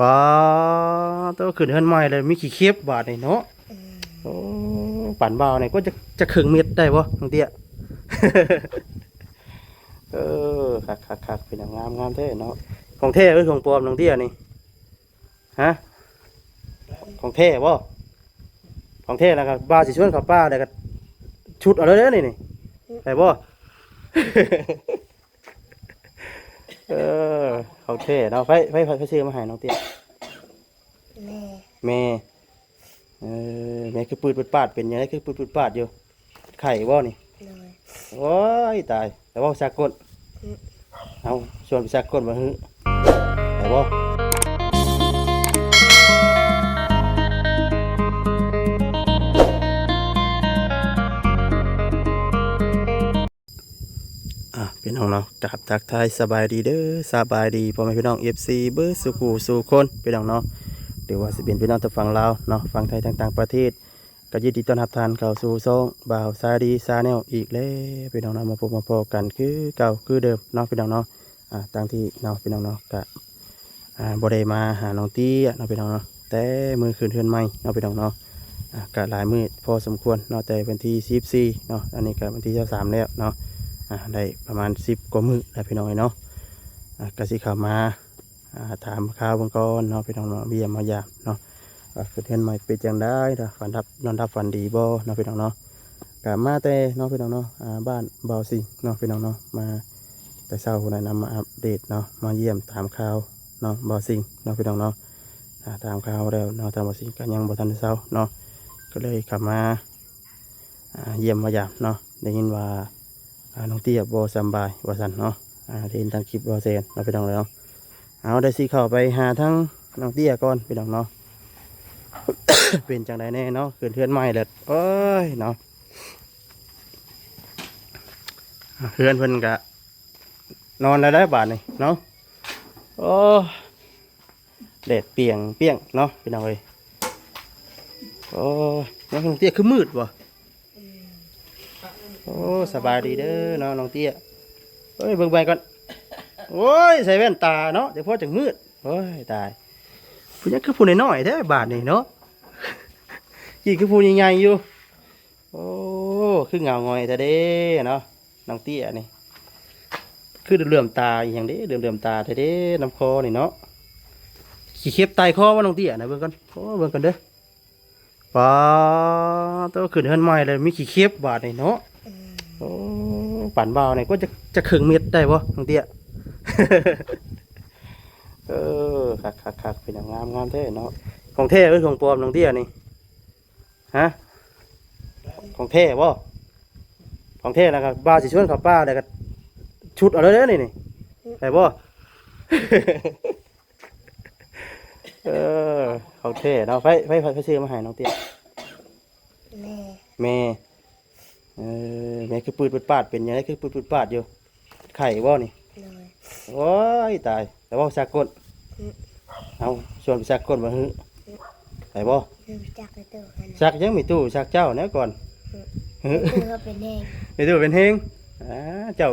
ປາໂຕ ຂຶ້ນເຮືອນໃໝ່ແລ້ວມີຂີ້ເຂັບບາດນີ້ເນາະ. ອືມ ໂອ້ ປານບ່າວນີ້ກໍຈະ ຈະເຄິ່ງເມັດໄດ້ບໍ່ນ້ອງເຕ້ຍ? ເອີ ຄັກໆໆ ເປັນຫຍັງງາມ ງາມແທ້ເນາະ. ຂອງແທ້ຫຼືຂອງປອມນ້ອງເຕ້ຍນີ້? ຮະ? ຂອງແທ້ບໍ່? ຂອງແທ້ແລ້ວກໍບ່າວຊິຊວນເຂົ້າປ່າ ແລ້ວກໍຊຸດເອົາເລີຍເດີນີ້ ນີ້ ໄດ້ບໍ່? ເອີ ຂອງແທ້ເນາະ. ໃຜ ໃຜ ໃຜ ໃຜຊື້ມາໃຫ້ນ້ອງເຕ້ຍ? ແມ່ ແມ່. ເອີ ແມ່ຄືປືດປາດ ເປັນຫຍັງຄືປືດປາດຢູ່? ໄຂ້ບໍ່ນີ້? ໂດຍ. ໂອ້ຍ ຕາຍ ແລ້ວເວົ້າສາກົນ. ອືມ ເອົາ ຊວນໄປສາກົນບໍ່? ໄດ້ບໍ່? ອ່າ ພີ່ນ້ອງເນາະ ກາບທັກທາຍສະບາຍດີເດີ ສະບາຍດີພໍ່ແມ່ພີ່ນ້ອງ ເອັຟຊີ ເບິດສູ່ຄູ່ສູ່ຄົນ ພີ່ນ້ອງເນາະ ຫຼືວ່າຊິເປັນພີ່ນ້ອງທາງຝັ່ງລາວເນາະ ຝັ່ງໄທ ທາງຕ່າງປະເທດ ກໍຍິນດີຕ້ອນຮັບທ່ານເຂົ້າສູ່ຊ່ອງບ່າວຊາດີ Channel ອີກແລ້ວ ພີ່ນ້ອງເນາະ. ມາພົບມາພໍ້ກັນຄືເກົ່າຄືເດີມເນາະ ພີ່ນ້ອງເນາະ. ອ່າ ທັງທີ່ເນາະ ພີ່ນ້ອງເນາະ ກະ ອ່າ ບໍ່ໄດ້ມາຫານ້ອງເຕ້ຍເນາະ ພີ່ນ້ອງເນາະ ແຕ່ມື້ຂຶ້ນເຮືອນໃໝ່ເນາະ ພີ່ນ້ອງເນາະ. ອ່າ ກະຫຼາຍມື້ພໍສົມຄວນເນາະ ແຕ່ວັນທີສິບສີ່ເນາະ ອັນນີ້ກະວັນທີຊາວສາມແລ້ວເນາະ. ອ່າ ໄດ້ປະມານສິບກວ່າມື້ແລ້ວ ພີ່ນ້ອງເອີຍເນາະ. ອ່າ ກະຊິເຂົ້າມາ ອ່າ ຖາມຂ່າວເບິ່ງກ່ອນເນາະ ພີ່ນ້ອງເນາະ ມາຢ້ຽມມາຢາມເນາະ ວ່າຂຶ້ນເຮືອນໃໝ່ເປັນຈັ່ງໃດເນາະ ຝັນຫຼັບນອນຫຼັບຝັນດີບໍ່ເນາະ ພີ່ນ້ອງເນາະ. ກະມາແຕ່ເນາະ ພີ່ນ້ອງເນາະ ອ່າ ບ້ານບ່າວສິງເນາະ ພີ່ນ້ອງເນາະ ມາແຕ່ເຊົ້າພຸ້ນນະ ນຳມາອັບເດດເນາະ ມາຢ້ຽມຖາມຂ່າວເນາະ ບ່າວສິງເນາະ ພີ່ນ້ອງເນາະ. ອ່າ ຖາມຂ່າວແລ້ວເນາະ ທາງບ່າວສິງກໍຍັງບໍ່ທັນໄດ້ເຊົາເນາະ ກໍເລີຍເຂົ້າມາ ອ່າ ຢ້ຽມມາຢາມເນາະ. ໄດ້ຍິນວ່າ ອ່າ ນ້ອງເຕ້ຍບໍ່ສຳບາຍວ່າຊັ້ນເນາະ ອ່າ ໄດ້ເຫັນທາງຄລິບບ່າວແຊນເນາະ ພີ່ນ້ອງເອີຍເນາະ. ເອົາ ໄດ້ຊິເຂົ້າໄປຫາທາງນ້ອງເຕ້ຍກ່ອນ ພີ່ນ້ອງເນາະ ເປັນຈັ່ງໃດແດ່ເນາະ ຂຶ້ນເຮືອນໃໝ່ແລ້ວ ໂອ້ຍເນາະ. ເຮືອນເພິ່ນກະນອນແລ້ວໄດ໋ບາດນີ້ເນາະ. ໂອ້ ແດດປ່ຽງໆເນາະ ພີ່ນ້ອງເອີຍ. ໂອ້ຍ ນ້ອງເຕ້ຍຄືມືດບໍ່? ໂອ້ ສະບາຍດີເດີເນາະ ນ້ອງເຕ້ຍ. ເອີຍ ເບິ່ງໃບກ່ອນ. ໂອ້ຍ ໃສ່ແວ່ນຕາເນາະ ຈັ່ງພໍຈັ່ງມືດ. ໂອ້ຍ ຕາຍ ຜູ້ຫຍັງຄືຜູ້ນ້ອຍໆແທ້ບາດນີ້ເນາະ ກີ້ຄືຜູ້ໃຫຍ່ໆຢູ່. ໂອ້ ຄືເຫງົາຫງອຍແທ້ເດ້ເນາະ ນ້ອງເຕ້ຍນີ້. ຄືເຫຼື້ອມຕາອີຫຍັງເດ້ ເຫຼື້ອມໆຕາແທ້ເດ້ ນຳຄໍນີ້ເນາະ. ຂີ້ເຂັບໄຕ່ຄໍບໍ່ ນ້ອງເຕ້ຍນະ? ເບິ່ງກ່ອນ ໂອ້ ເບິ່ງກ່ອນເດີ. ປາໂຕ ຂຶ້ນເຮືອນໃໝ່ແລ້ວມີຂີ້ເຂັບບາດນີ້ເນາະ. ອືມ ໂອ້ ປານບ່າວນີ້ກໍຈະ ຈະເຄິ່ງເມັດໄດ້ບໍ່ ນ້ອງເຕ້ຍ? ເອີ ຄັກໆໆ ເປັນຫຍັງງາມ ງາມແທ້ເນາະ. ຂອງແທ້ຫຼືຂອງປອມ ນ້ອງເຕ້ຍນີ້? ຮະ? ຂອງແທ້ບໍ່? ຂອງແທ້ແລ້ວກໍບ່າວຊິຊວນເຂົ້າປ່າ ແລ້ວກໍຊຸດເອົາເລີຍເດີນີ້ ນີ້ ໄດ້ບໍ່? ເອີ ຂອງແທ້ເນາະ. ໃຜ ໃຜ ໃຜ ໃຜຊື້ມາໃຫ້ນ້ອງເຕ້ຍ? ແມ່ ແມ່. ເອີ ແມ່ຄືປືດປາດ ເປັນຫຍັງຄືປືດປາດຢູ່? ໄຂ້ບໍ່ນີ້? ໂດຍ. ໂອ້ຍ ຕາຍ ແລ້ວເວົ້າສາກົນ. ອືມ ເອົາ ຊວນໄປສາກົນບໍ່? ໄດ້ບໍ່? ຈັກແມ່ຕູ້ ສັກຫຍັງແມ່ຕູ້ ສັກເຈົ້າແນວກ່ອນ. ອືມ ແມ່ຕູ້ເປັນແຮງ ແມ່ຕູ້ເປັນແຮງ. ອ່າ ເຈົ້າ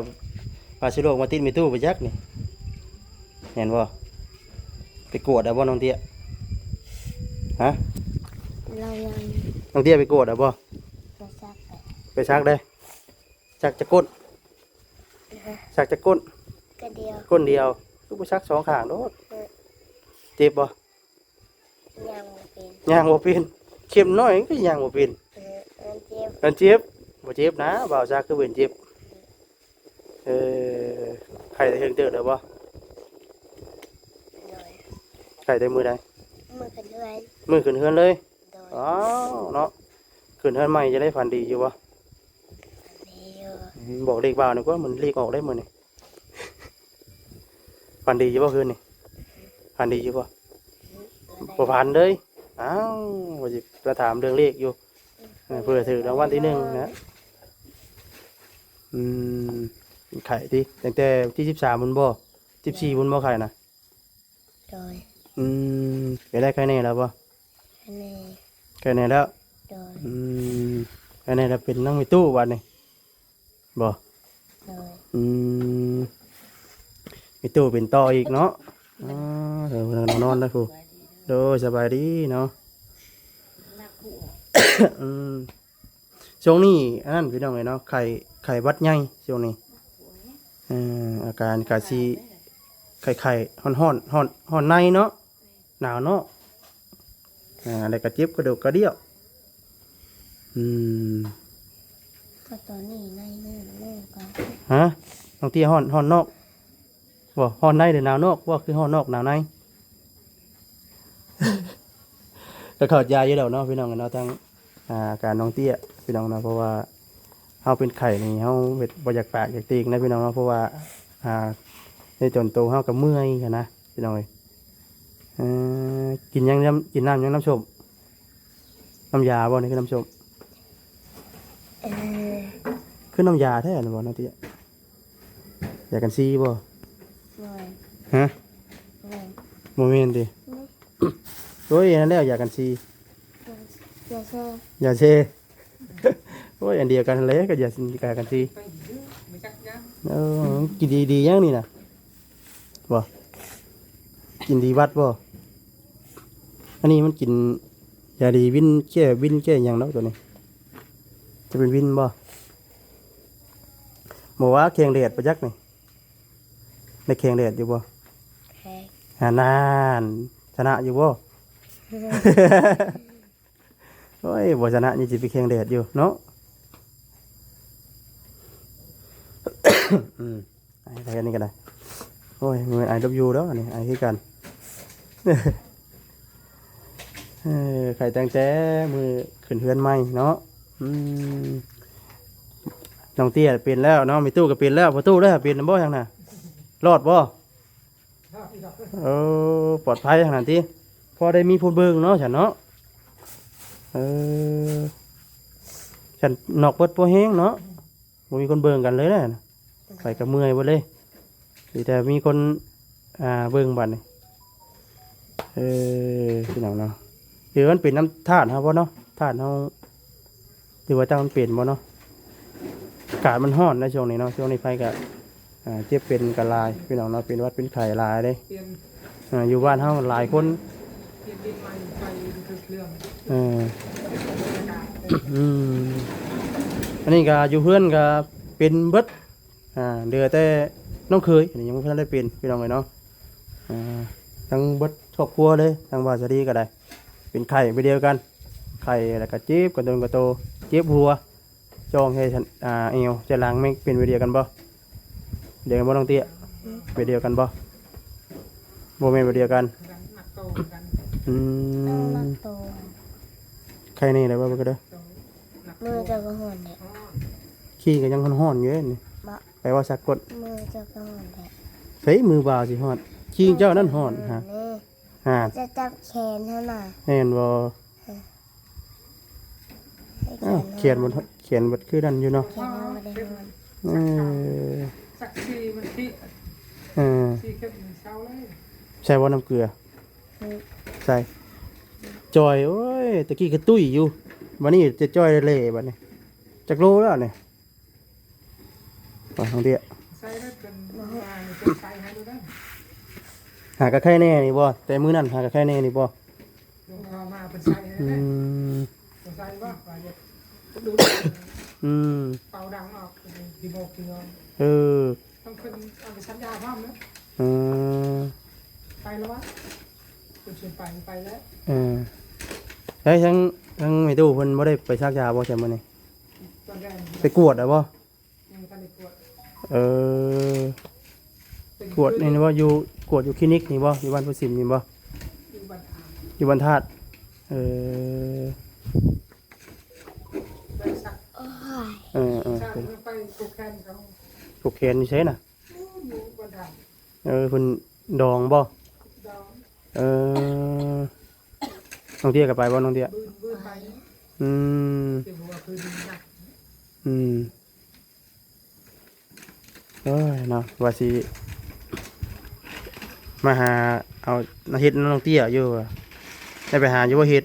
ພາເຊື້ອໂລກມາຕິດແມ່ຕູ້ໄປຈັກນີ້ ແມ່ນບໍ່? ໄປກວດເອົາບໍ່ ນ້ອງເຕ້ຍ? ຮະ? ນ້ອງເຕ້ຍໄປກວດເອົາບໍ່? ໄປສັກ ໄປສັກເດ້. ສັກຈັກກົ້ນ? ຮະ? ສັກຈັກກົ້ນ? ກົ້ນດຽວ ກົ້ນດຽວ. ຄືບໍ່ສັກສອງຂ້າງໂລດ? ເອີ ເຈັບບໍ່? ຍ່າງບໍ່ເປັນ ຍ່າງບໍ່ເປັນ. ເຂັມນ້ອຍກໍຍ່າງບໍ່ເປັນ. ເອີ ມັນເຈັບ ມັນເຈັບ. ບໍ່ເຈັບນະ ບ່າວສັກຄືເປັນເຈັບ. ເອີ ໄຂ້ໄດ້ເຖິງເຕີບແລ້ວບໍ່? ໂດຍ. ໄຂ້ແຕ່ມື້ໃດ? ມື້ຂຶ້ນເຮືອນ ມື້ຂຶ້ນເຮືອນເລີຍ. ໂດຍ. ອ້າວ ເນາະ ຂຶ້ນເຮືອນໃໝ່ຈະໄດ້ຝັນດີຢູ່ບໍ່? ດີຢູ່. ອືມ ບອກເລກບ່າວນີ້ກວ່າ ມັນເລກອອກໄດ້ມື້ນີ້. ຝັນດີຢູ່ບໍ່ຄືນນີ້? ຝັນດີຢູ່ບໍ່? ບໍ່ຝັນເລີຍ. ອ້າວ ວ່າຊິມາຖາມເລື່ອງເລກຢູ່ ເອີ ເພື່ອຖືກລາງວັນທີໜຶ່ງນະ. ອືມ ໄຂ້ຕິ ຕັ້ງແຕ່ວັນທີສິບສາມພຸ້ນບໍ່? ສິບສີ່ພຸ້ນບໍ່ ໄຂ້ນະ? ໂດຍ. ອືມ ເປັນໄດ້ ໄຂ້ແນ່ແລ້ວບໍ່? ໄຂ້ແນ່ ໄຂ້ແນ່ແລ້ວ. ໂດຍ. ອືມ ໄຂ້ແນ່ແລ້ວ ເປັນນຳແມ່ຕູ້ບາດນີ້ບໍ່? ໂດຍ. ອືມ ແມ່ຕູ້ເປັນຕໍ່ອີກເນາະ. ອໍ ເອີ ເພິ່ນນອນແລ້ວພຸ້ນ. ໂດຍ ສະບາຍດີເນາະ. ອືມ ຊ່ວງນີ້ອັນນັ້ນພີ່ນ້ອງເອີຍເນາະ ໄຂ້ ໄຂ້ຫວັດໃຫຍ່ຊ່ວງນີ້. ເອີ ອາການກະຊິໄຂ້ໆ ຮ້ອນໆ ຮ້ອນ ຮ້ອນໃນເນາະ ໜາວເນາະ ອາ ແລ້ວກະເຈັບກະດູກກະດ່ຽວ. ອືມ ກະຕອນນີ້ໃນນີ້ແມ່ນກະ ຮະ ນ້ອງເຕ້ຍ ຮ້ອນ ຮ້ອນນອກບໍ່? ຮ້ອນໃນຫຼືໜາວນອກບໍ່? ຄືຮ້ອນນອກໜາວໃນ. ກະເຂົ້າໃຈຢູ່ດອກເນາະພີ່ນ້ອງເນາະ ທັງ ອາ ອາການນ້ອງເຕ້ຍພີ່ນ້ອງເນາະ ເພາະວ່າເຮົາເປັນໄຂ້ນີ້ ເຮົາເຮັດບໍ່ຢາກປາກຢາກຕີງນະພີ່ນ້ອງເນາະ ເພາະວ່າ ອາ ໃນຕົນໂຕເຮົາກະເມື່ອຍຫັ້ນນະພີ່ນ້ອງເອີຍ. ເອີ ກິນຫຍັງ ນ້ຳ ກິນນ້ຳຫຍັງ? ນ້ຳສົ້ມ ນ້ຳຢາບໍ່? ນີ້ຄືນ້ຳສົ້ມ ເອີ ຄືນ້ຳຢາແທ້ນະບໍ່ນ້ອງເຕ້ຍ? ຢາກັນຊີບໍ່? ບໍ່ແມ່ນ ຮະ? ບໍ່ແມ່ນ ບໍ່ແມ່ນຕິ? ອືມ ໂອ້ຍ ອັນນັ້ນແຫຼະ ຢາກັນຊີ ຢາ ຢາແຊ່ ຢາແຊ່. ໂອ້ຍ ອັນດຽວກັນຫັ້ນແຫຼະ ກະຢາ ຢາກັນຊີ. ເອີ ກິນດີ ດີຫຍັງນີ້ນະ? ບໍ່ ກິນດີຫວັດບໍ່? ອັນນີ້ມັນກິນຢາດີວິນແກ້ ວິນແກ້ຫຍັງດອກໂຕນີ້ ຈະເປັນວິນບໍ່? ບໍ່ວ່າແຂງແດດປະຈັກນີ້ ໄດ້ແຂງແດດຢູ່ບໍ່? ແຂງ ອາ ນານ ຊະນະຢູ່ບໍ່? ໂອ້ຍ ບໍ່ຊະນະ ຍັງຊິໄປແຂ່ງແດດຢູ່ເນາະ. ອືມ ໄອແທ້ອັນນີ້ກະໄດ້. ໂອ້ຍ ບໍ່ແມ່ນ I love you ດອກ ອັນນີ້ ໄອຄືກັນ. ເອີ ໄຂ້ຕັ້ງແຕ່ມື້ຂຶ້ນເຮືອນໃໝ່ເນາະ. ອືມ ນ້ອງເຕ້ຍເປັນແລ້ວເນາະ ແມ່ຕູ້ກະເປັນແລ້ວ ພໍ່ຕູ້ເດ້ ເປັນນຳບໍ່ຫຍັງນະ? ລອດບໍ່? ເອີ ປອດໄພຫັ້ນນະຕິ ພໍໄດ້ມີຜູ້ເບິ່ງເນາະ ຊັ້ນເນາະ. ເອີ ຊັ້ນນອກເບິດພໍແຮງເນາະ ບໍ່ມີຄົນເບິ່ງກັນເລີຍນະ ໄປກະເມື່ອຍເບິດເລີຍ ມີແຕ່ມີຄົນ ອ່າ ເບິ່ງບັດນີ້. ເອີ ພີ່ນ້ອງເນາະ ຫຼືມັນເປັນນຳທາດເຮົາບໍ່ເນາະ ທາດເຮົາ ຫຼືວ່າຈັກມັນເປັນບໍ່ເນາະ. ອາກາດມັນຮ້ອນໃນຊ່ວງນີ້ເນາະ ຊ່ວງນີ້ໃຜກະ ອ່າ ເຈັບເປັນກະຫຼາຍພີ່ນ້ອງເນາະ ເປັນຫວັດເປັນໄຂ້ຫຼາຍເດ້. ເອີ ຢູ່ບ້ານເຮົາຫຼາຍຄົນ ເອີ ອືມ ອັນນີ້ກະຢູ່ເຮືອນກະເປັນເບິດ ອ່າ ເຫຼືອແຕ່ນ້ອງເຂີຍ ອັນນີ້ຍັງບໍ່ທັນໄດ້ເປັນພີ່ນ້ອງເອີຍເນາະ. ອ່າ ທັງເບິດຄອບຄົວເລີຍ ທາງບ່າວສາລີກະໄດ້ ເປັນໄຂ້ໄປດຽວກັນ ໄຂ້ແລ້ວກະເຈັບກະຕົນກະໂຕ ເຈັບຫົວ ຈ້ອງໃຫ້ ອ່າ ແອວ ຈະຫຼັງແມ່ນເປັນໄປດຽວກັນບໍ່? ດຽວກັນບໍ່ນ້ອງເຕ້ຍ? ໄປດຽວກັນບໍ່? ບໍ່ແມ່ນໄປດຽວກັນ ອືມ ໄຂ້ແນ່ແລ້ວບໍ່? ເບິ່ງກະເດີ ມືເຈົ້າກະຮ້ອນແຫຼະ ຂີ້ກະຍັງຮ້ອນໆຢູ່ເດ້ນີ້ ບໍ່ ໄປວ່າສາກົນ ມືເຈົ້າກະຮ້ອນແຫຼະ ໃສມືບ່າວຊິຮ້ອນ ຂີ້ເຈົ້ານັ້ນຮ້ອນ ອືມ ຫາ ຫາ ຈະຈັບແຂນຫັ້ນນະ ແມ່ນບໍ່? ອ້າວ ແຂນບໍ່ ແຂນບໍ່ຄືນັ້ນຢູ່ເນາະ ແຂນບໍ່ໄດ້ຮ້ອນ ເອີ ສັກສີມັນຕິ ເອີ ສີເຂັມເຊົາເລີຍ ໃສ່ບໍ່ນ້ຳເກືອ? ອືມ ໃສ່ ຈ່ອຍ ໂອ້ຍ ຕະກີ້ກະຕຸ້ຍຢູ່ ບາດນີ້ຈະຈ່ອຍແຫຼະບາດນີ້ ຈັກໂລແລ້ວນີ້? ໄປທາງເດຍ ໃສ່ແລ້ວເພິ່ນມາໃສ່ໃຫ້ໂລດເດີ ຫາກະໄຄແນ່ນີ້ບໍ່? ແຕ່ມື້ນັ້ນຫາກະໄຄແນ່ນີ້ບໍ່? ອືມ ບໍ່ໃສ່ບໍ່? ອືມ ເປົ່າດັງອອກ ເອີ ຕ້ອງເພິ່ນເອົາໄປສັກຢາພ້ອມເດີ ເອີ ໄປແລ້ວວະ ເພິ່ນຊວນໄປ ໄປແລ້ວ ເອີ ໄດ້ ທັງ ທັງແມ່ຕູ້ເພິ່ນບໍ່ໄດ້ໄປສັກຢາບໍ່ ແຊມມື້ນີ້? ໄປກວດແລ້ວບໍ່? ຍັງບໍ່ທັນໄດ້ກວດ ເອີ ກວດນີ້ບໍ່? ຢູ່ ກວດຢູ່ຄລີນິກນີ້ບໍ່? ຢູ່ບ້ານຜູ້ສິມນີ້ບໍ່? ຢູ່ບ້ານທາດ ຢູ່ບ້ານທາດ ເອີ ໄປສັກ ໂອ້ຍ ເອີ ເອີ ໄປ ໄປຜູກແຂນເຂົາ ຜູກແຂນຢູ່ໃສນະ? ຢູ່ ຢູ່ບ້ານທາດ ເອີ ເພິ່ນດອງບໍ່? ດອງ ເອີ ນ້ອງເຕ້ຍກະໄປບໍ່ນ້ອງເຕ້ຍ? ບືນ ບືນໄປ ອືມ ອືມ ໂອ້ຍເນາະ ວ່າຊິມາຫາເອົາເຫັດນຳນ້ອງເຕ້ຍຢູ່ ໄດ້ໄປຫາຢູ່ບໍ່ເຫັດ?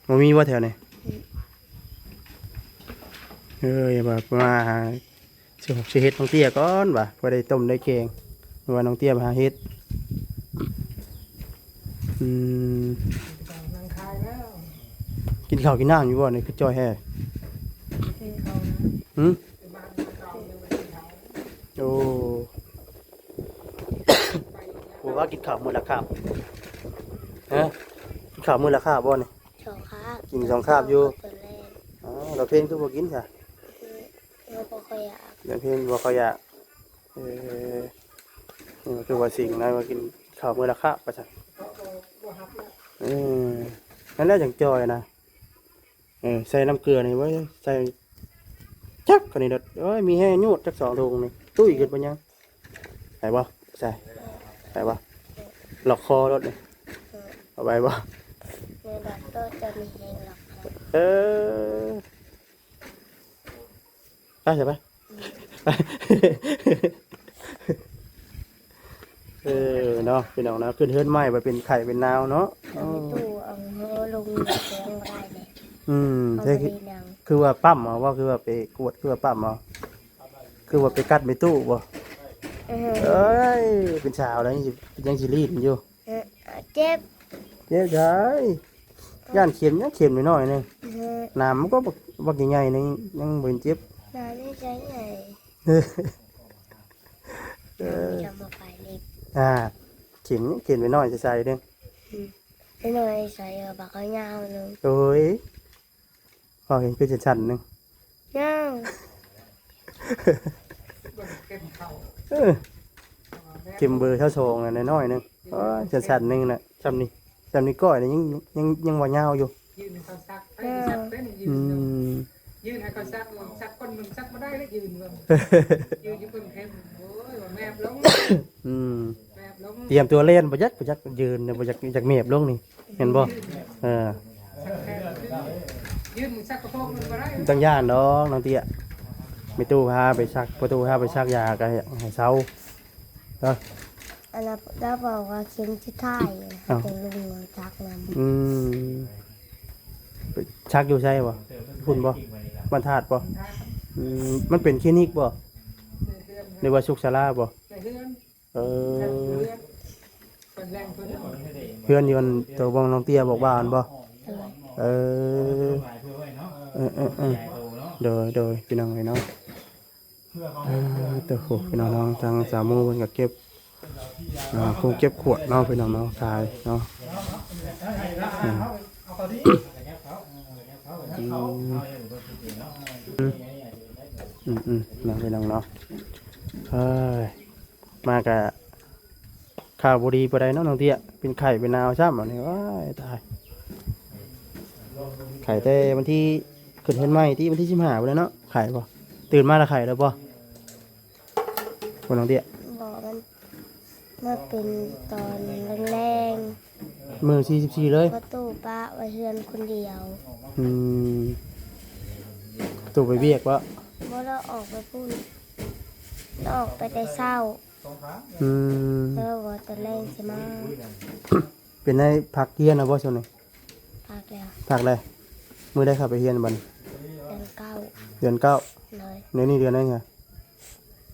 ບໍ່ມີບໍ່ແຖວນີ້? ອືມ ເອີຍ ວ່າມາຫາຊິເຮັດນ້ອງເຕ້ຍກ່ອນວ່າ ເພື່ອໄດ້ຕົ້ມໄດ້ແກງ ວ່ານ້ອງເຕ້ຍມາຫາເຫັດ ອືມ ນັ່ງຂາຍແລ້ວ ກິນເຂົ້າກິນນ້ຳຢູ່ບໍ່ນີ້ ຄືຈ່ອຍແທ້? ກິນເຂົ້ານະ ຫື? ໂອ້ ບໍ່ວ່າກິນເຂົ້າມື້ລະຄາບ ຮະ? ກິນເຂົ້າມື້ລະຄາບບໍ່ນີ້? ສອງຄາບ ກິນສອງຄາບຢູ່ ຕອນແລງ ອໍ ລະເພນຄືບໍ່ກິນຊະ? ເອີ ເຮົາບໍ່ຄ່ອຍຢາກ ລະເພນບໍ່ຄ່ອຍຢາກ ເອີ ນີ້ຄືວ່າສິງນະ ວ່າກິນເຂົ້າມື້ລະຄາບວ່າຊັ້ນ ເອີ ນັ້ນແຫຼະຈັ່ງຈ່ອຍນະ ເອີ ໃສ່ນ້ຳເກືອນີ້ເວີຍ ໃສ່ຈັກອັນນີ້ໂດດ ໂອ້ຍ ມີແຮງຍູດຈັກສອງຖົງນີ້ ຕຸ້ຍຂຶ້ນໄປຍັງ ໄປບໍ່? ໃສ່ ໄປບໍ່? ລັອກຄໍໂລດນີ້ ເອີ ເອົາໄປບໍ່? ເອີ ລັອກໂຕຈະມີແຮງລັອກ ເອີ ໄປ ໃສ່ໄປ ເອີ ເນາະ ພີ່ນ້ອງເນາະ ຂຶ້ນເຮືອນໃໝ່ໄປເປັນໄຂ້ເປັນໜາວເນາະ ເອີ ຕູ້ເອົາເຮົາລົງແຂງບໍ່ໄດ້ເດ້ ອືມ ເຮົາບໍ່ໄດ້ຫຍັງ ຄືວ່າປ້ຳເອົາບໍ່? ຄືວ່າໄປກວດ ຄືວ່າປ້ຳເອົາ? ຄືວ່າໄປກັດແມ່ຕູ້ບໍ່? ເອີ ເອີຍ ເປັນສາວແລ້ວ ຍັງຊິ ຍັງຊິລີ້ນຢູ່ ເອີ ເຈັບ ເຈັບໃດ ຢ້ານເຂັມ ຍັງເຂັມນ້ອຍໆໜຶ່ງ ເອີ ໜາມມັນກໍບັກ ບັກໃຫຍ່ໆໜຶ່ງ ຍັງບໍ່ເຫັນເຈັບ ໜາມໃຫຍ່ ເອີ ເອີ ຈະມາໄປເລັບ ອ່າ ເຂັມ ເຂັມນ້ອຍໆໃສໆເດ້ ອືມ ນ້ອຍໆໃສ ບັກຍາວໜຶ່ງ ໂອ້ຍ ພໍເຫັນຄືສັ້ນໆໜຶ່ງ ຍາວ ເອີ ເຂັມເບີຊາວສອງ ນ້ອຍໆໜຶ່ງ ໂອ້ຍ ສັ້ນໆໜຶ່ງນະ ຊ່ຳນີ້ ຊ່ຳນິ້ວກ້ອຍນີ້ ຍັງ ຍັງ ຍັງວ່າຍາວຢູ່ ຢືນໃຫ້ເຂົາສັກ ເອີ ສັກເປັນ ຢືນ ອືມ ຢືນໃຫ້ເຂົາສັກ ສັກຄົນໜຶ່ງສັກບໍ່ໄດ້ລະ ຢືນເບິ່ງ ຢືນຢູ່ເບິ່ງເຂັມ ໂອ້ຍ ວ່າແມບລົງ ອືມ ແມບລົງ ຕຽມຕົວແລ່ນ ບໍ່ຈັກ ບໍ່ຈັກຢືນ ບໍ່ຈັກ ຢາກແມບລົງນີ້ ແມ່ນບໍ່? ເອີ ຢືນສັກກະໂປງມັນບໍ່ໄດ້ ຕ້ອງຢ້ານດອກນ້ອງເຕ້ຍ ແມ່ຕູ້ພາໄປສັກ ພໍ່ຕູ້ພາໄປສັກຢາກໍໃຫ້ເຊົາເນາະ ອັນນັ້ນລາວບອກວ່າເຂັມສຸດທ້າຍ ເອົ້າ ຈະລົງສັກນຳ ອືມ ໄປສັກຢູ່ໃສບໍ່? ພຸ້ນບໍ່? ບ້ານທາດບໍ່? ອືມ ມັນເປັນຄລີນິກບໍ່? ໃນເຮືອນ ຫຼືວ່າສຸກສາລາບໍ່? ໃນເຮືອນ ເອີ ເຮືອນ ເພິ່ນແລງເພິ່ນ ເຮືອນຢູ່ອັນໂຕບ່ອນນ້ອງເຕ້ຍບອກວ່າຫັ້ນບໍ່? ໂດຍ ເອີ ເອີໆໆ ໂດຍໆ ພີ່ນ້ອງເອີຍເນາະ ເອີ ໂຕ ໂອ້ ພີ່ນ້ອງເນາະ ທາງສາວໂມເພິ່ນກໍເກັບ ອ່າ ຄົງເກັບຂວດເນາະ ພີ່ນ້ອງເນາະ ຂາຍເນາະ ອືມ ອືມ ອືມໆ ເນາະ ພີ່ນ້ອງເນາະ ເອີຍ ມາກະຂ່າວບໍ່ດີປານໃດເນາະນ້ອງເຕ້ຍ ເປັນໄຂ້ເປັນໜາວຊ້ຳ ອັນນີ້ ໂອ້ຍ ຕາຍ ໄຂ້ແຕ່ວັນທີ ຂຶ້ນເຮືອນໃໝ່ຕິ ວັນທີສິບຫ້າພຸ້ນແຫຼະເນາະ ໄຂ້ບໍ່? ຕື່ນມາລະໄຂ້ແລ້ວບໍ່? ບໍ່ນ້ອງເຕ້ຍ? ບໍ່ ມັນ ມາເປັນຕອນແລງໆ ມື້ທີສິບສີ່ເລີຍ ພໍ່ຕູ້ປະໄວ້ເຮືອນຄົນດຽວ ອືມ ຕູ້ໄປວຽກບໍ່? ບໍ່ ລາວອອກໄປພຸ້ນ ລາວອອກໄປແຕ່ເຊົ້າ ອືມ ແລ້ວວ່າຕອນແລງຊິມາ ເປັນໄດ້ ພັກຮຽນແລ້ວບໍ່ຊ່ວງນີ້? ພັກແລ້ວ ພັກແລ້ວ ມື້ໃດເຂົ້າໄປຮຽນບັດນີ້? ເດືອນເກົ້າ ເດືອນເກົ້າ ໂດຍ ດຽວນີ້ເດືອນໃດຫະ?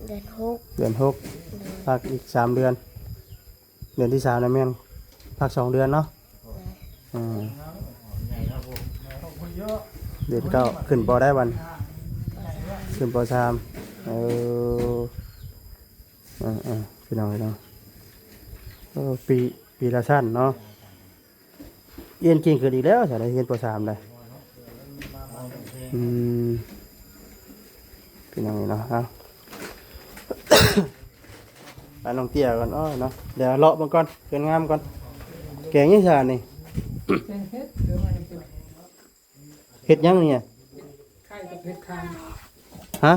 ເດືອນຫົກ ເດືອນຫົກ ໂດຍ ພັກອີກສາມເດືອນ ເດືອນທີສາມນະແມ່ນພັກສອງເດືອນເນາະ ໂດຍ ອືມ ເດືອນເກົ້າ ຂຶ້ນ ປໍ ໃດບັດນີ້? ຂຶ້ນ ປໍ ສາມ ເອີ ເອີໆ ພີ່ນ້ອງເອີຍເນາະ ເອີ ປີ ປີລະຊັ້ນເນາະ ຮຽນເກັ່ງຂຶ້ນອີກແລ້ວ ສາວໄດ້ຮຽນ ປໍ ສາມ ໄດ້ ອືມ ພີ່ນ້ອງເອີຍເນາະ ເອົາ ໄປນ້ອງເຕ້ຍກ່ອນ ໂອ້ຍເນາະ ດຽວເລາະເບິ່ງກ່ອນ ເຮືອນງາມກ່ອນ ແກງຫຍັງຊະນີ້? ແກງເຫັດ ເຮັດຫຍັງນີ້? ໄຂ່ກັບເຫັດຄາງ ຮະ?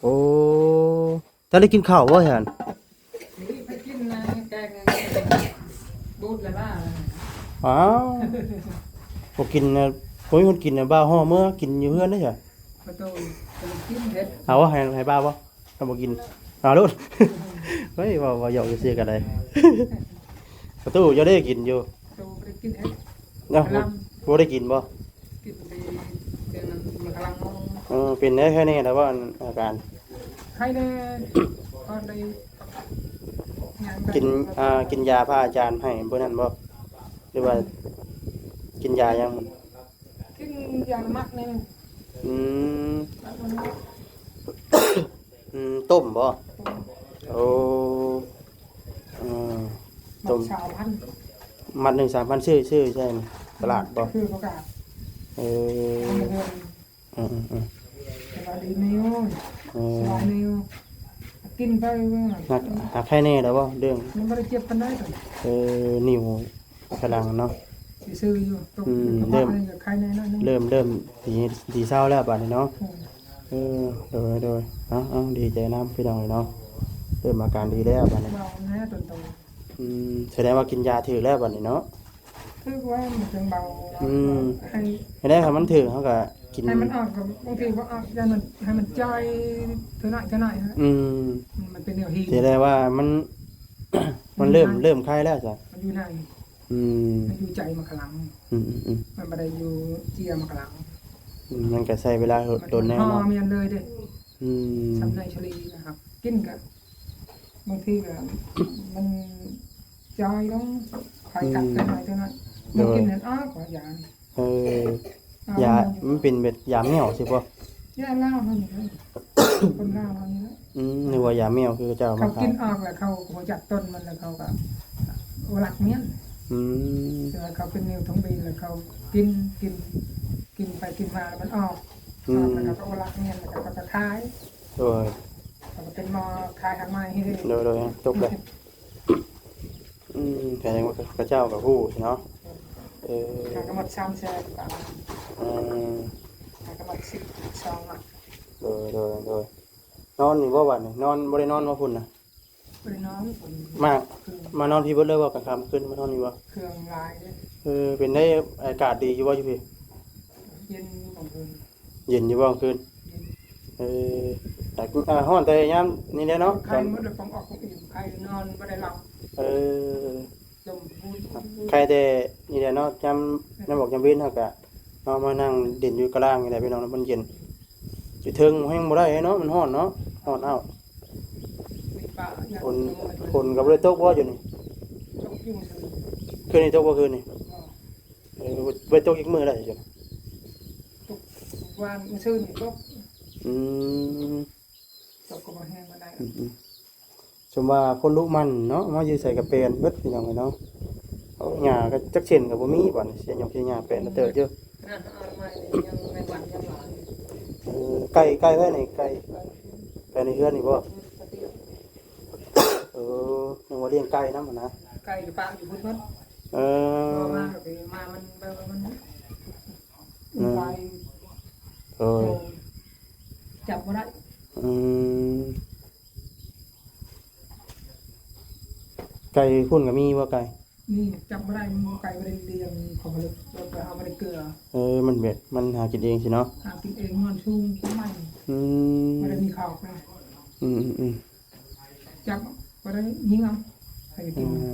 ໂອ້ ເຈົ້າໄດ້ກິນເຂົ້າບໍ່ຊັ້ນ? ນີ້ໄປກິນນະ ແກງບູດລະບ້າ ອ້າວ ບໍ່ກິນນະ ບໍ່ມີຄົນກິນນະ ບ່າວຫໍ່ເມືອກິນຢູ່ເຮືອນເດ້ຊະ ປະຕູ ກິນເຫັດ ເອົາໃຫ້ ໃຫ້ບ່າວບໍ່? ເຮົາບໍ່ກິນ ເອົາໂລດ ເຮີ້ຍ ເວົ້າ ເວົ້າຫຍອກຊື່ໆ ກໍໄດ້ ປະຕູເຈົ້າໄດ້ກິນຢູ່ ປະຕູບໍ່ໄດ້ກິນເຫັດ ເອົາ ບໍ່ໄດ້ກິນບໍ່? ກິນແຕ່ ແຕ່ນັ້ນມັນກຳລັງ ເອີ ເປັນໄດ້ໄຄແນ່ແລ້ວບໍ່ ອັນ ອາການ? ໄຄແນ່ ພໍໄດ້ ກິນ ອ່າ ກິນຢາພະອາຈານໃຫ້ມື້ນັ້ນບໍ່ ຫຼືວ່າກິນຢາຫຍັງ? ກິນຢາມັດໜຶ່ງ. ອືມ ມັດໜຶ່ງ ອືມ ຕົ້ມບໍ່? ຕົ້ມ. ໂອ້ ເອີ ຕົ້ມ ມັດສາມພັນ ມັດໜຶ່ງສາມພັນ ຊື້ ຊື້ໃສຕະຫຼາດບໍ່? ຄືປະກາດ ເອີ ເອີ ເອີ ເອີ ສະບາຍດີແມ່ໂອ້ຍ ເອີ ສະບາຍດີ ກິນໄປເບິ່ງ ຫາກ ຫາກໄຄແນ່ແລ້ວບໍ່? ເລື່ອງ ຍັງບໍ່ໄດ້ເຈັບປານໃດ. ເອີ ນິ້ວ ກຳລັງເນາະ ຊິຊື້ຢູ່ ອືມ ເລີ່ມ ໄຄແນ່ໜ້ອຍໜຶ່ງ ເລີ່ມ ເລີ່ມຊິ ຊິເຊົາແລ້ວບາດນີ້ເນາະ. ເອີ ເອີ ໂດຍ ໂດຍ ເອົາ ເອົາ ດີໃຈນຳພີ່ນ້ອງເອີຍເນາະ ເລີ່ມອາການດີແລ້ວບາດນີ້. ເບົາແນ່ຕົນໂຕ ອືມ ສະແດງວ່າກິນຢາຖືກແລ້ວບາດນີ້ເນາະ. ຖືກວ່າມັນຈັ່ງເບົາ ອືມ ໃຫ້ ໃຫ້ໄດ້ ຖ້າມັນຖືກເຮົາກໍກິນ ໃຫ້ມັນອອກ ກໍບາງທີບໍ່ອອກ ຢ່າງນັ້ນ ໃຫ້ມັນຈ່ອຍເທື່ອໜ້ອຍເທື່ອໜ້ອຍ. ອືມ ມັນເປັນແນວຮີດ ສະແດງວ່າມັນ ມັນເລີ່ມ ມັນຢູ່ໃນ ເລີ່ມຄາຍແລ້ວຊະ ມັນຢູ່ໃນ ອືມ ມັນຢູ່ໃຈມັນກຳລັງ ອືມໆໆ ມັນບໍ່ໄດ້ຢູ່ເຈັ້ຍມັນກຳລັງ ອືມ ມັນກໍໃຊ້ເວລາດົນແນ່ເນາະ. ມັນຫໍ່ແມ່ນເລີຍເດ້ ອືມ ສຳໄນສະລີນະ ຫາກກິນກໍບາງທີກໍມັນຈ່ອຍລົງ ໄຄກັດ ອືມ ເທົ່ານັ້ນເທົ່ານັ້ນ ໂດຍ ມັນກິນນັ້ນອອກວ່າຢານີ້. ເອີ ຢາ ມັນເປັນແບບຢາແມວຊິບໍ່? ຢາລາວເຮົານີ້ແຫຼະ ຄົນລາວເຮົານີ້ແຫຼະ. ອືມ ນຶກວ່າຢາແມວຄືເຂົາເຈົ້າມາຂາຍ ເຂົາກິນອອກແລ້ວເຂົາຮູ້ຈັກຕົນມັນ ແລ້ວເຂົາກໍບໍ່ລັກມ້ຽນ. ອືມ ແຕ່ວ່າເຂົາເປັນນິ້ວທອງດີ ແລ້ວເຂົາກິນ ກິນ ກິນໄປກິນມາແລ້ວມັນອອກ ອືມ ອອກແລ້ວເຂົາກໍບໍ່ລັກມ້ຽນ ແລ້ວເຂົາກໍຂາຍ. ໂດຍ ເຂົາກໍເປັນໝໍຂາຍຫາກໄມ້. ໂດຍ ໂດຍ ຈົບເລີຍ. ອືມ ສະແດງວ່າເຂົາເຈົ້າກໍຮູ້ເນາະ. ເອີ ຫາກະໝົດສາມແສນບາດ. ອືມ ຫາກະໝົດສິບສອງບາດ. ໂດຍ ໂດຍ ໂດຍ ນອນຢູ່ບໍ່ບາດນີ້? ນອນ ບໍ່ໄດ້ນອນບໍ່ພຸ້ນນະ? ບໍ່ໄດ້ນອນ ມາ ມານອນພີ້ເບິດເລີຍບໍ່? ກາງຄ່ຳຄືນມານອນນີ້ບໍ່? ເຄື່ອງຫຼາຍເດ້. ເອີ ເປັນໄດ ອາກາດດີຢູ່ບໍ່ຢູ່ພີ້? ເຢັນຢູ່ກາງຄືນ. ເຢັນຢູ່ບໍ່ກາງຄືນ? ເຢັນ. ເອີ ແຕ່ ອ່າ ຮ້ອນແຕ່ຍາມນີ້ແຫຼະເນາະ ໄຄໝົດແລ້ວ ປອງອອກປອງອີ່ມ ໄຄນອນບໍ່ໄດ້ຫຼັບ. ເອີ ລົມພູດ ໄຄແຕ່ນີ້ແຫຼະເນາະ ຍາມ ຍາມອອກຍາມເວັນເຮົາກະເນາະ ມານັ່ງຫຼິ້ນຢູ່ກະລາງນີ້ແຫຼະພີ່ນ້ອງ ມັນເຢັນ. ຢູ່ເທິງແຮງບໍ່ໄດ້ເນາະ ມັນຮ້ອນເນາະ ຮ້ອນອ້າວ. ມີປະ ຝົນ ຝົນກໍບໍ່ໄດ້ຕົກບໍ່ຢູ່ນີ້? ຕົກຢູ່ ຄືນນີ້ຕົກບໍ່ ຄືນນີ້? ບໍ່. ເອີ ບໍ່ໄດ້ຕົກຈັກມື້ແລ້ວຢູ່? ຕົກວານ ມື້ຊືນນີ້ຕົກ. ອືມ ຕົກກໍບໍ່ແຮງປານໃດ. ອືມໆ ສົມວ່າຄົນລຸມັນເນາະ ມາຢູ່ໃສກໍແປນເບິດພີ່ນ້ອງເອີຍເນາະ. ເອົາ ຫຍ້າກໍຈັກເສັ້ນກໍບໍ່ມີ ບາດນີ້ເສຍຫຍ້າ ເສຍຫຍ້າແປນເຕີບຢູ່. ເອີ ໄກ່ ໄກ່ໃຜນີ້? ໄກ່ ໄກ່ໃນເຮືອນນີ້ບໍ່? ເອີ ນຶກວ່າລ້ຽງໄກ່ນຳຫັ້ນນະ. ໄກ່ກໍປະຢູ່ພຸ້ນເບິດ. ເອີ ມາ ມາມັນ ມັນ ເອີ ໄປ ໂອ້ ຈັບບໍ່ໄດ້. ອືມ ໄກ່ພຸ້ນກໍມີບໍ່ໄກ່? ນີ້ຈັບບໍ່ໄດ້ ມັນບໍ່ ໄກ່ບໍ່ໄດ້ລ້ຽງ ເຂົາກໍເລີຍ ເຮົາບໍ່ໄດ້ເກືອ. ເອີ ມັນແບບ ມັນຫາກິນເອງຊີ້ເນາະ. ຫາກິນເອງ ນອນສູງ ໄມ້. ອືມ ບໍ່ໄດ້ມີຄອກນະ. ອືມໆໆ ຈັບບໍ່ໄດ້ຍິງເອົາ ໃຫ້ກິນ. ເອີ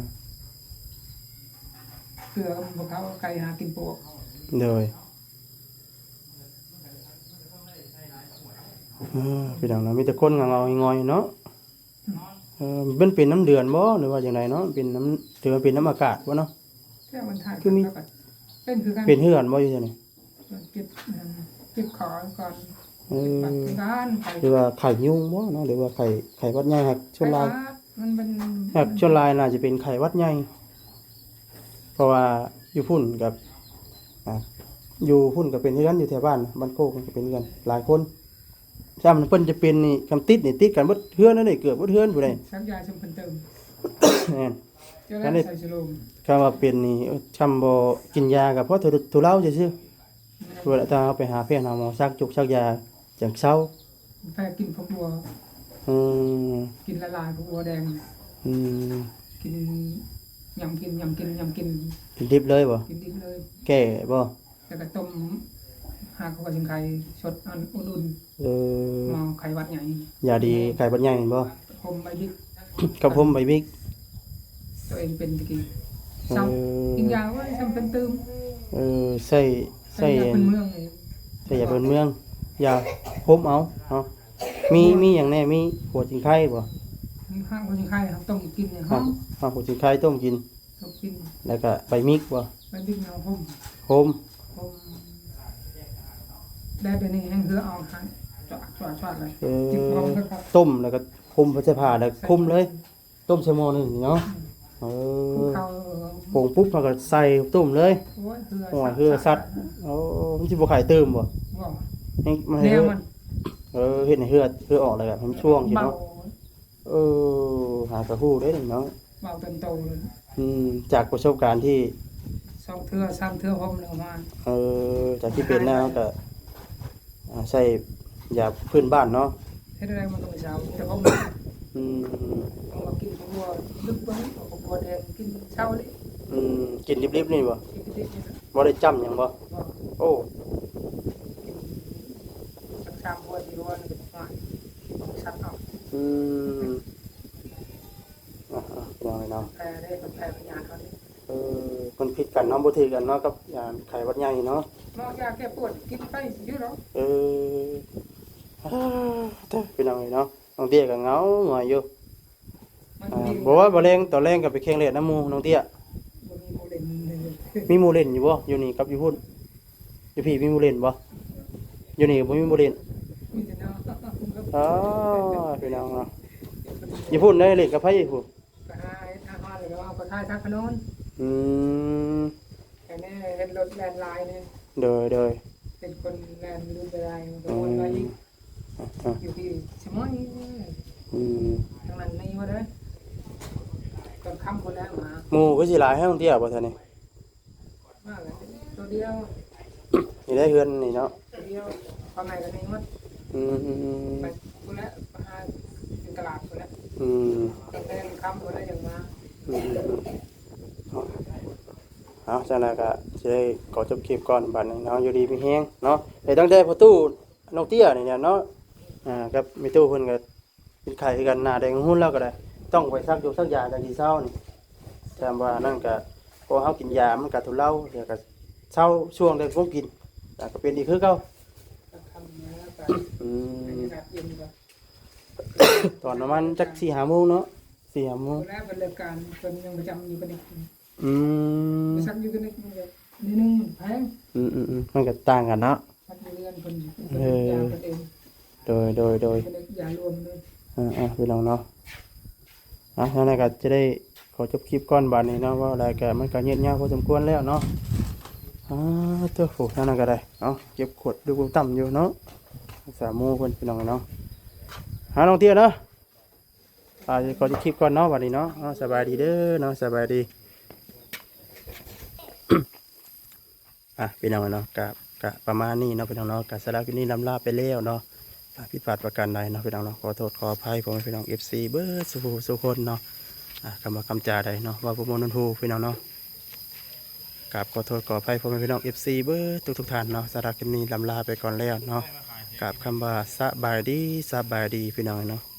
ເກືອມັນບໍ່ເຂົ້າ ໄກ່ຫາກິນປວກ. ໂດຍ ເອີ ພີ່ນ້ອງເນາະ ມີແຕ່ຄົນເຫງົາໆຫງອຍໆເນາະ. ອືມ ເອີ ມັນເປັນນຳເດືອນບໍ່ ຫຼືວ່າຈັ່ງໃດເນາະ? ເປັນນຳ ຖືວ່າເປັນນຳອາກາດບໍ່ເນາະ? ແຕ່ມັນຖ່າຍ ຄືມີ ເປັນຄືກັນ ເປັນຄືກັນບໍ່ຢູ່ຊັ້ນນີ້? ເກັບ ເກັບຂອງກ່ອນ. ເອີ ເປັນຫວັດຄືກັນ ຫຼືວ່າໄຂ້ຍຸງບໍ່ເນາະ ຫຼືວ່າໄຂ້ ໄຂ້ຫວັດໃຫຍ່? ຫາກສ່ວນຫຼາຍ ໄຂ້ຫວັດ ມັນເປັນ ຫາກສ່ວນຫຼາຍໜ້າຈະເປັນໄຂ້ຫວັດໃຫຍ່ ເພາະວ່າຢູ່ພຸ້ນກັບ ອ່າ ຢູ່ພຸ້ນກໍເປັນຄືກັນ ຢູ່ແຖວບ້ານ ບ້ານໂຄກກໍເປັນຄືກັນ ຫຼາຍຄົນ. ຊ້ຳເພິ່ນຈະເປັນນີ້ ຄັນຕິດນີ້ ຕິດກັນເບິດເຮືອນເດ້ ເກືອບເບິດເຮືອນຜູ້ໃດ ສັກຢາຊຳເພິ່ນຕື່ມ. ແມ່ນ ຈະໄດ້ໃສ່ສະໂລມ. ຄັນວ່າເປັນນີ້ ຄັນບໍ່ກິນຢາກໍພໍທຸ ທຸເລົາຊື່ໆ. ແມ່ນ ເວລາຖ້າເຮົາໄປຫາແພດຫາໝໍ ສັກຈຸກສັກຢາຈັ່ງເຊົາ. ແພດກິນຜັກບົວ. ອືມ ກິນຫຼາຍໆ ຜັກບົວແດງ. ອືມ ກິນ ຍຳກິນ ຍຳກິນ ຍຳກິນ. ກິນດິບເລີຍບໍ່? ກິນດິບເລີຍ. ແກ້ບໍ່? ແລ້ວກໍຕົ້ມ ຫາກຫົວຊິງໄຄສົດ ອັນອຸ່ນໆ. ເອີ ໝໍໄຂ້ຫວັດໃຫຍ່ ຢາດີໄຂ້ຫວັດໃຫຍ່ແມ່ນບໍ່? ພົມໃບບິກ ກັບພົມໃບບິກ. ຕົວເອງເປັນຕະກີ້ ເອີ ຊ້ຳກິນຢາໄວ້ຊ້ຳເປັນຕື່ມ. ເອີ ໃຊ້ ໃຊ້ ໃຊ້ຢາພື້ນເມືອງ ໃຊ້ຢາພື້ນເມືອງ ຢາພົມເອົາເນາະ. ມີ ມີຫຍັງແດ່? ມີຫົວຊິງໄຄບໍ່? ຮາກຫົວຊິງໄຄເຮົາຕົ້ມກິນນີ້ ຮາກ ຫອມ ຮາກຫົວຊິງໄຄຕົ້ມກິນ ຕົ້ມກິນ ແລ້ວກໍໃບມິກບໍ່? ໃບມິກເຮົາຫົ່ມ ຫົ່ມ ຫົ່ມ ແດດຽວນີ້ແຮງເຫື່ອອອກຫັ້ນ ຈວດໆໆເລີຍ ເອີ ຈິບຫົ່ມ ຕົ້ມແລ້ວກໍຄຸມໃສ່ຜ້າແລ້ວຄຸມເລີຍ ຕົ້ມໃສ່ໝໍ້ໜຶ່ງເນາະ ອືມ ເອີ ເຂົ້າ ປຸງປຸບເຮົາກໍໃສ່ຕົ້ມເລີຍ ໂອ້ຍ ເຫື່ອ ໂອ້ຍ ສັດ ເຫື່ອສັດ ໂອ້ ມັນຊິບໍ່ໄຄຕື່ມບໍ່? ບໍ່ ແຮງ ມັນໃຫ້ ແນວມັນ ເຫື່ອ ເອີ ເຮັດໃຫ້ເຫື່ອ ເຫື່ອອອກແລ້ວກໍໃຫ້ມັນຊ່ວງຊິເນາະ ເບົາ ເອີ ຫາກະຮູ້ເດ້ເນາະ ເວົ້າເຕັມໂຕເລີຍ ອືມ ຈາກປະສົບການທີ່ ສອງເທື່ອສາມເທື່ອຫົ່ມແລ້ວມາ ເອີ ຈາກທີ່ເປັນມາກໍ ອ່າ ໃຊ້ຢາພື້ນບ້ານເນາະ ເຮັດແນວໃດມັນກໍບໍ່ເຊົາ ແຕ່ຜົມ ອືມ ເພາະວ່າກິນບັວດຶກເບິ່ງ ເອົາບັວແດງກິນເຊົາເລີຍ ອືມ ກິນດິບໆນີ້ບໍ່? ກິນດິບໆນີ້ນະ ບໍ່ໄດ້ຈ້ຳຫຍັງບໍ່? ບໍ່ ໂອ້ ກິນ ສັກສາມຫົວສີ່ຫົວນີ້ກໍພໍ ສັກເອົາ ອືມ ອ່າໆ ພີ່ນ້ອງເອີຍເນາະ ແພ້ເດ້ ແພ້ພະຍາດເຮົານີ້ ເອີ ມັນຜິດກັນເນາະ ບໍ່ຖືກກັນເນາະ ກັບຢາໄຂ້ຫວັດໃຫຍ່ເນາະ ໝໍຢາແກ້ປວດກິນໄປຢູ່ດອກ ເອີ ອ່າ ເດີ ພີ່ນ້ອງເອີຍເນາະ ນ້ອງເຕ້ຍກໍເຫງົາຫງອຍຢູ່ ມັນ ອ່າ ບໍ່ວ່າບໍ່ແລງ ຕອນແລງກໍໄປແຂ່ງແລ່ນນຳໝູ່ນ້ອງເຕ້ຍ ບໍ່ມີໝູ່ຫຼິ້ນ ມີໝູ່ຫຼິ້ນຢູ່ບໍ່? ຢູ່ນີ້ກັບຢູ່ພຸ້ນ ຢູ່ພີ້ມີໝູ່ຫຼິ້ນບໍ່? ຢູ່ນີ້ກໍບໍ່ມີໝູ່ຫຼິ້ນ ມີແຕ່ນ້ອງ ອໍ ພີ່ນ້ອງເນາະ ຢູ່ພຸ້ນໄດ້ຫຼິ້ນກັບໃຜຢູ່ພຸ້ນ? ໄປຫາເຮັດຫາຮອນ ແລ້ວກໍເອົາໄປຂາຍທາງຖະໜົນ ອືມ ແຕ່ແນ່ເຫັນລົດແລ່ນຫຼາຍນີ້ ໂດຍໆ ເປັນຄົນແລ່ນຢູ່ໄດ້ ມັນກໍ ອືມ ວົນມາອີກ ອ່າໆ ຢູ່ທີ່ສະໝອຍ ອືມ ທາງນັ້ນມີໝົດເລີຍ ຕອນຄ່ຳພຸ້ນແຫຼະມາ ໝູ່ຄືຊິຫຼາຍແຮງເດ ບໍ່ທັນນີ້ ມາແລ້ວ ໂຕດຽວ ນີ້ໄດ້ເຮືອນນີ້ເນາະ ໂຕດຽວ ພໍ່ແມ່ກໍນີ້ໝົດ ອືມ ໄປພຸ້ນແຫຼະ ໄປຫາຢູ່ຕະຫຼາດພຸ້ນແຫຼະ ອືມ ຕັ້ງແຕ່ຄ່ຳພຸ້ນແຫຼະຍັງມາ ອືມ ເອົາ ຈັ່ງໃດກໍຊິໄດ້ຂໍຈົບຄລິບກ່ອນບາດນີ້ເນາະ ຢູ່ດີມີແຮງເນາະ ໄດ້ຕັ້ງແຕ່ພໍ່ຕູ້ ນ້ອງເຕ້ຍນີ້ແຫຼະເນາະ ອ່າ ກັບແມ່ຕູ້ເພິ່ນກໍ ເປັນໄຂ້ຄືກັນ ໜ້າແດງຫຸ່ນແລ້ວກໍໄດ້ ຕ້ອງໄປສັກຢົກສັກຢາຈັ່ງຊິເຊົານີ້ ແຕ່ວ່ານັ້ນກໍ ເພາະເຮົາກິນຢາມັນກໍທຸເລົາ ແລ້ວກໍເຊົາຊ່ວງໄດ້ຄວາມກິນ ແລ້ວກໍເປັນອີກຄືເກົ່າ ອືມ ຕອນປະມານຈັກສີ່ຫ້າໂມງເນາະ ສີ່ຫ້າໂມງ ແລ້ວເພິ່ນເລີກການ ເພິ່ນຍັງປະຈຳຢູ່ກັນອີກ ອືມ ສັກຢູ່ກັນອີກ ມັນກໍນິດໜຶ່ງ ມັນແພງ ອືມໆໆ ມັນກໍຕ່າງກັນເນາະ ພັກເຮືອນເພິ່ນ ເອີ ເພິ່ນຢາເພິ່ນເອງ ໂດຍ ໂດຍ ໂດຍ ເພິ່ນຢາລວມເລີຍ ເອີໆ ພີ່ນ້ອງເນາະ ອ່ະ ຈັ່ງໃດກໍຈະໄດ້ຂໍຈົບຄລິບກ່ອນບາດນີ້ເນາະ ເວົ້າຫຼາຍກໍມັນກໍຍືດຍາວພໍສົມຄວນແລ້ວເນາະ ອ່າ ໂທ້ ໂອ້ ຈັ່ງໃດກໍໄດ້ເນາະ ເຈັບຂວດຢູ່ຕ່ຳຢູ່ເນາະ ຮັກສາໝູ່ເພິ່ນ ພີ່ນ້ອງເນາະ ຫານ້ອງເຕ້ຍເນາະ ອ່າ ຂໍຈົບຄລິບກ່ອນເນາະ ບາດນີ້ເນາະ ເອົາ ສະບາຍດີເດີເນາະ ສະບາຍດີ ອ່ະ ພີ່ນ້ອງເນາະ ກະ ກະປະມານນີ້ເນາະ ພີ່ນ້ອງເນາະ ກະສຳລັບຄລິບນີ້ລ່ຳລາໄປແລ້ວເນາະ ອ່ະ ຜິດພາດປະການໃດເນາະ ພີ່ນ້ອງເນາະ ຂໍໂທດຂໍອະໄພພໍ່ແມ່ພີ່ນ້ອງ ເອັຟຊີ ເບິດສູ່ຜູ້ສູ່ຄົນເນາະ ອ່ະ ຄຳວ່າຄຳຈາໃດເນາະ ເວົ້າບໍ່ມ່ວນຫູ ພີ່ນ້ອງເນາະ ກາບຂໍໂທດຂໍອະໄພພໍ່ແມ່ພີ່ນ້ອງ ເອັຟຊີ ເບິດທຸກໆທ່ານເນາະ ສຳລັບຄລິບນີ້ລ່ຳລາໄປກ່ອນແລ້ວເນາະ ກາບຄຳວ່າສະບາຍດີ ສະບາຍດີ ພີ່ນ້ອງເນາະ.